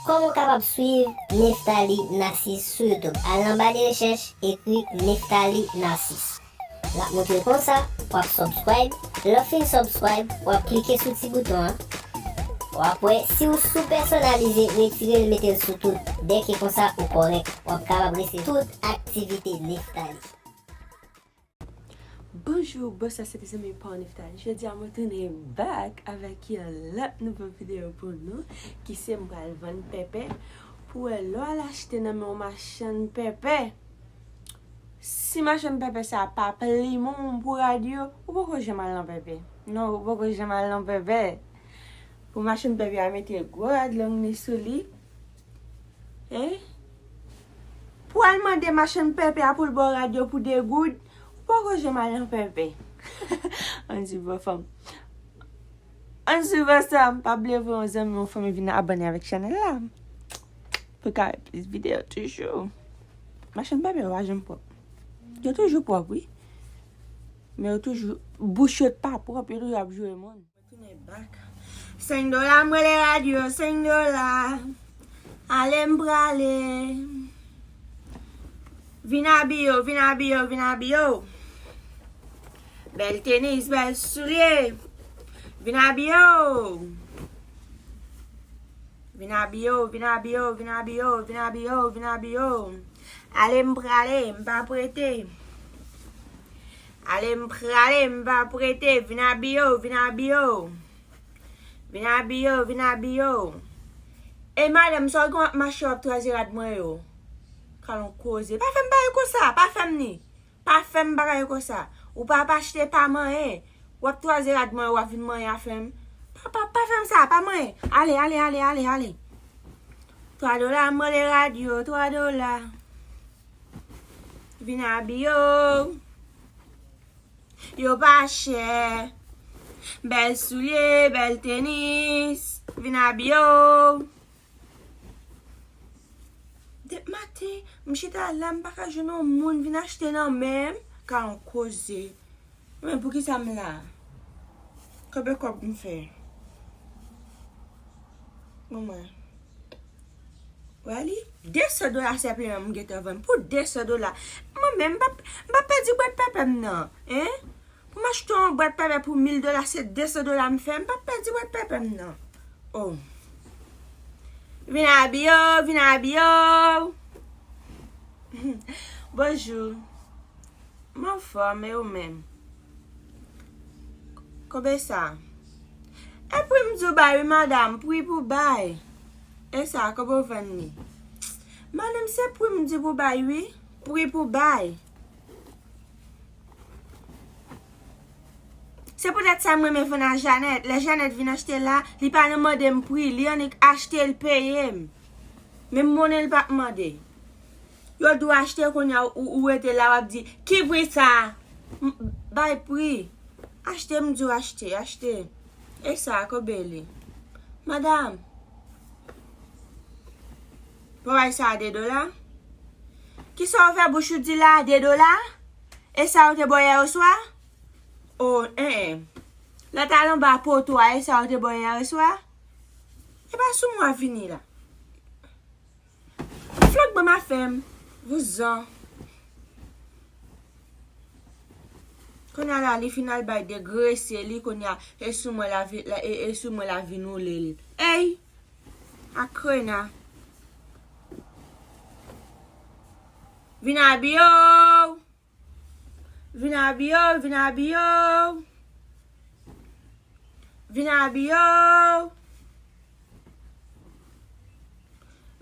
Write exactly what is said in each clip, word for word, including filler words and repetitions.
Kòman w kapab swiv Nephtalie Narcisse sou YouTube? Al nan ba de rechèch, ekri Nephtalie Narcisse. L ap montre w konsa, w ap subscribe. Lè w fin subscribe, w ap klike sou ti bouton an. W ap wè, si w sou pèsonalize, retire l, mete l sou tout. Dèke konsa, ou kòrèk. W ap kapab resevwa tout aktivite Nephtalie. Bonjou, bonswa, se te zanmi pa w Nephtalie. Jodi a mwen tounen back avèk yon lòt nouvo videyo pou nou, ki se m pral vann pèpè. Pou wè lè w al achte nan men yon machann pèpè. Si machann pèpè sa pa plimen w pou rad yo, ou poko janm al nan pèpè. Non, ou poko janm al nan pèpè. Pou machann pèpè a mete gwo rad long li sou li. Hein? Pou al mande machann pèpè a pou l ba w rad yo pou de goud, ou poko janm al nan pèpè. Ann swiv fanm. Ann swiv ansanm. Pa bliye voye yon zanmi, yon fanmi vin abòne avèk chanèl la. Pou ka wè plis videyo toujou. Machann pèpè yo pa janm pwòp. Yo toujou pwòp, wi. Men yo toujou, bouch yo t pa pwòp, yo toujou ap joure moun. Tounen back. Senk dola, m rele rad yo, senk dola. Ale m prale. Vin abiye w, vin abiye w, vin abiye w. Bèl tenis, bèl soulye. Vin abiye w. Vin abiye w, vin abiye w, vin abiye w, vin abiye w, vin abiye w. Ale m prale, m pa prete. Ale m prale, m pa prete. Vin abiye w, vin abiye w. Vin abiye w, vin abiye w. Ey, madanm, sa w gen w ap mache w ap twaze rad mwen yo? Kalon koze. Pa fè m bagay konsa, pa fè m ni. Pa fè m bagay konsa. Ou pa ap achte pa manyen. W ap twaze rad mwen yo, w ap vin manyen afè m. Pa, pa, pa fè m sa, pa manyen. Ale, ale, ale, ale, ale. Twa dola, m rele rad yo, twa dola. Vin abiye w. Yo pa chè. Bèl soulye, bèl tenis. Vin abiye w. Depi maten, m chita la, m pa ka jwenn yon moun vin achte nan men m. Ka yon koze. Men poukisa m la? Konbyen kòb m fè? Bon, mwen. Wè li? De san dola senpleman m gentan vann pou de san dola. Mwen menm, m p ap, m p ap pèdi bwèt pèpè m nan, en? Pou m achte yon bwèt pèpè pou mil dola, se de san dola m fè, m p ap pèdi bwèt pèpè m nan. Oh. Vin abiye w, vin abiye w. Bonjou. M anfòm, e ou menm? Konbyen sa? E pri m di w bay wi, madanm, pri pou bay. E sa, konbyen w vann li? Madanm, se pri m di pou bay wi, pri pou bay. Se poutèt sa m renmen vann a Janèt. Lè Janèt vin achte la, li pa nan mande m pri, li annik achte, l peye m. Menm monnen l p ap mande. Yo di w achte kounye a, ou, ou rete la, w ap di, "Ki pri sa?" M, bay pri. Achte, m di w achte, achte. E sa, konbyen li? Madanm. Bon, bay sa a de dola. Kisa w fè bouch ou di la, de dola? E sa yo te ba w yè oswa? O, en, en. Lè w t al anba poto a, e sa yo te ba w yè oswa? E pa sou mwen w ap vini la. Flòk ban m afè m. Vouzan. Kounye a la, li fin al bay degrese li, kounye a, e sou mwen la vi-, la, e, e sou mwen la vin woule l. Ey! Akrena. Vin abiye w! Vin abiye w, vin abiye w. Vin abiye w.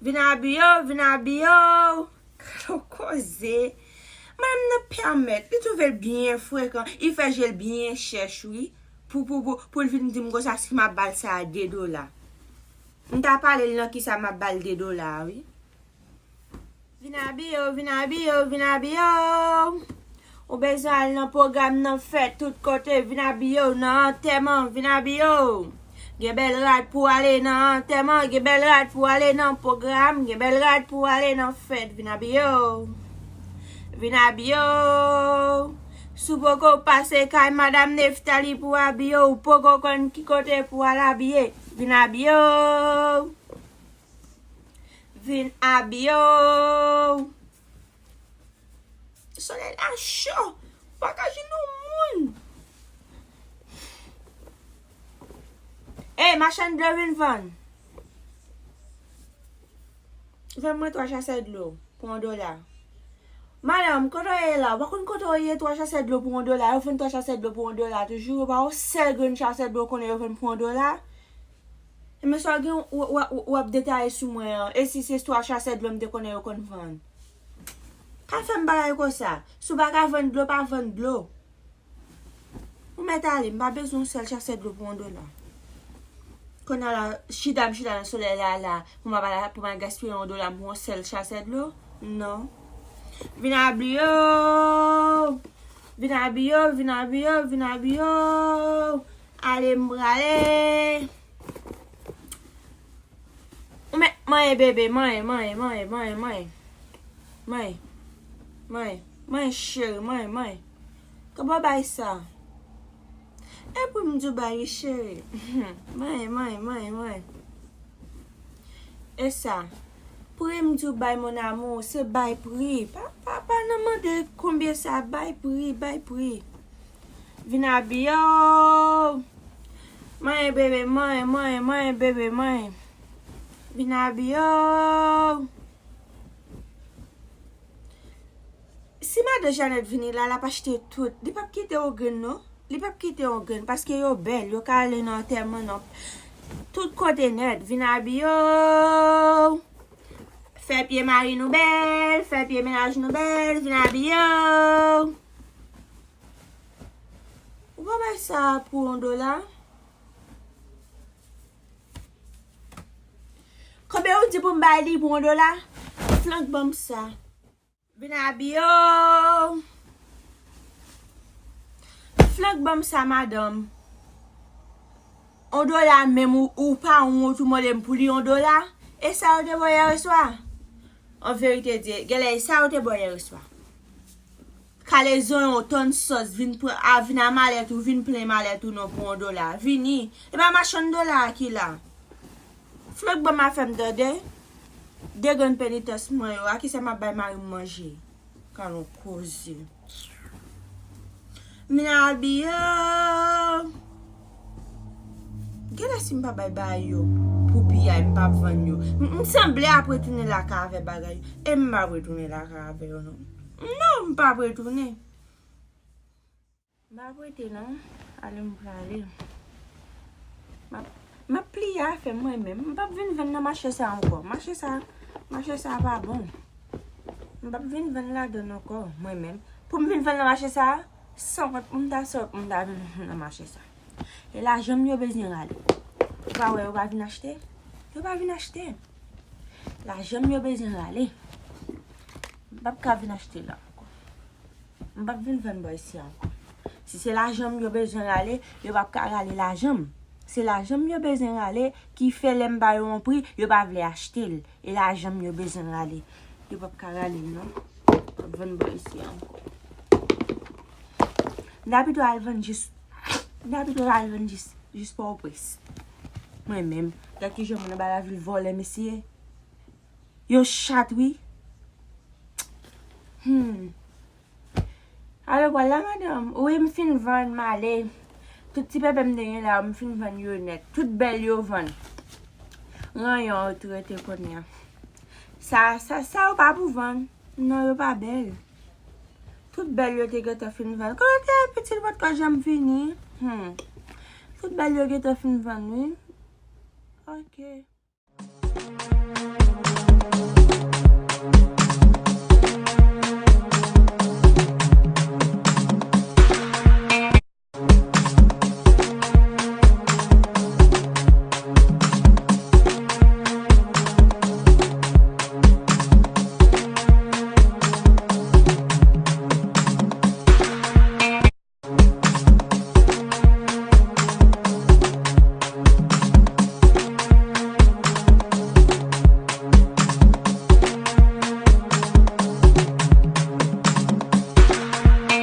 Vin abiye w, vin abiye w. Gade yon koze. Madanm nan pèmèt, li twouve l byen frekan, li fè je l byen chèch, wi. Pou, pou, pou, pou l vin di m konsa si m ap ba l sa a de dola. M ta pale l nan kisa m ap ba l de dola a, wi. Vin abiye w, vin abiye w, vin abiye w. Ou bezwen al nan pwogram, nan fèt, tout kote, vin abiye w, nan antèman, vin abiye w. Gen bèl rad pou ale nan antèman, gen bèl rad pou ale nan pwogram, gen bèl rad pou ale nan fèt, vin abiye w. Vin abiye w. Si w poko pase kay Madanm Nephtalie pou abiye w, ou poko konn ki kote pou al abiye, vin abiye w. Vin abiye w. Solèy la cho. Pa ka jwenn yon moun. Ey, machann dlo, vin vann. Vann mwen twa chasè dlo pou yon dola. Madanm, kote w ye la? Ou pa konn kote w ye, twa chasè dlo pou yon dola. Yo vann twa chasè dlo pou yon dola toujou. Yo pa yon sèl grenn chasè dlo w konnen yo vann pou yon dola. Ebyen sa w gen w, w, w, w ap detaye sou mwen an. E si se twa chasè dlo m te konnen yo konn vann? Pa fè m bagay konsa. Si w pa ka vann dlo, pa vann dlo. Ou mèt ale, m pa bezwen yon sèl chasè dlo pou yon dola. Kounye a la, chita m chita nan solèy la, la, pou m ap al, pou m al gaspiye yon dola m pou yon sèl chasè dlo? Non. Vin abiye w. Vin abiye w, vin abiye w, vin abiye w. Ale m prale. Ou mèt manyen bebe, manyen, manyen, manyen, manyen, manyen. Manyen, manyen, manyen cheri, manyen, manyen. Kòman w bay sa? E pou m di w bay wi cheri. Manyen, manyen, manyen, manyen. E sa, pri m di w bay mon amour, se bay pri. Pa, pa, pa nan mande konbyen sa, bay pri, bay pri. Vin abiye w. Manyen bebe, manyen, manyen, manyen bebe, manyen. Vin abiye w. Si madan Janèt vini la, l ap achte tout. Li p ap kite yon grenn non. Li p ap kite yon grenn paske yo bèl, yo ka ale nan antèman non. Tout kote nèt, vin abiye w. Fè pye mari nou bèl, fè pye mennaj nou bèl, vin abiye w. Ou pa bay sa pou yon dola? Konbyen ou di pou m bay li pou yon dola? Flank ban m sa. Vin abiye w. Flank ban m sa, madanm. On dola menm ou, ou pa wont ou mande m pou li on dola? E sa yo te bò yè swa? An verite Dye, genlè e sa yo te bò yè swa. Kale zonyon, tonn sòs, vin pran, a, vin a malèt ou, vin plen malèt ou non pou on dola. Vini. E pa machann dola a ki la. Flòk ban m afè m tande. De grenn penitans mwen yo, a kisa m ap bay mari m manje? Kalon koze. Vin abiye w. Genlè si m pa bay bagay yo pou piyay, m p ap vann yo. M, m sanble ap retounen lakay avè bagay yo. E m p ap retounen lakay avè yo non. Non, m p ap retounen. M p ap rete non. Ale m prale. M ap, m ap pliye afè m mwen menm. M p ap vin vann nan mache sa ankò. Mache sa, mache sa pa bon. M p ap vin vann ladann ankò mwen menm. Pou m vin vann nan mache sa, san kont m ta sòt, m ta vin vann nan mache sa. E lajan m yo bezwen rale. Ou pa wè yo pa vin achte? Yo pa vin achte. Lajan m yo bezwen rale. M p ap ka vin achte la ankò. M p ap vin vann bò isi a ankò. Si se lajan m yo bezwen rale, yo p ap ka rale lajan m. Se lajan m yo bezwen rale ki fè lè m ba yo yon pri, yo pa vle achte l. E lajan m yo bezwen rale. Yo p ap ka rale l non. M p ap vann bò isi a ankò. M ta pito al vann jis, m ta pito al vann jis, jis Pòtoprens. Mwen menm, gad kijan moun anba lavil vòlè mesye. Yo chat wi. Hmm. Alo, pral la, madanm? Wi, m fin vann, m ale. Tout ti pèpè m te gen la, m fin vann yo nèt. Tout bèl yo vann. Ranyon yo tou rete kounye a. Sa, sa, sa yo pa pou vann. Non, yo pa bèl. Tout bèl yo te gentan fin vann. Kote pitit potko janm vini? Hmm. Tout bèl yo gentan fin vann, wi. Ok.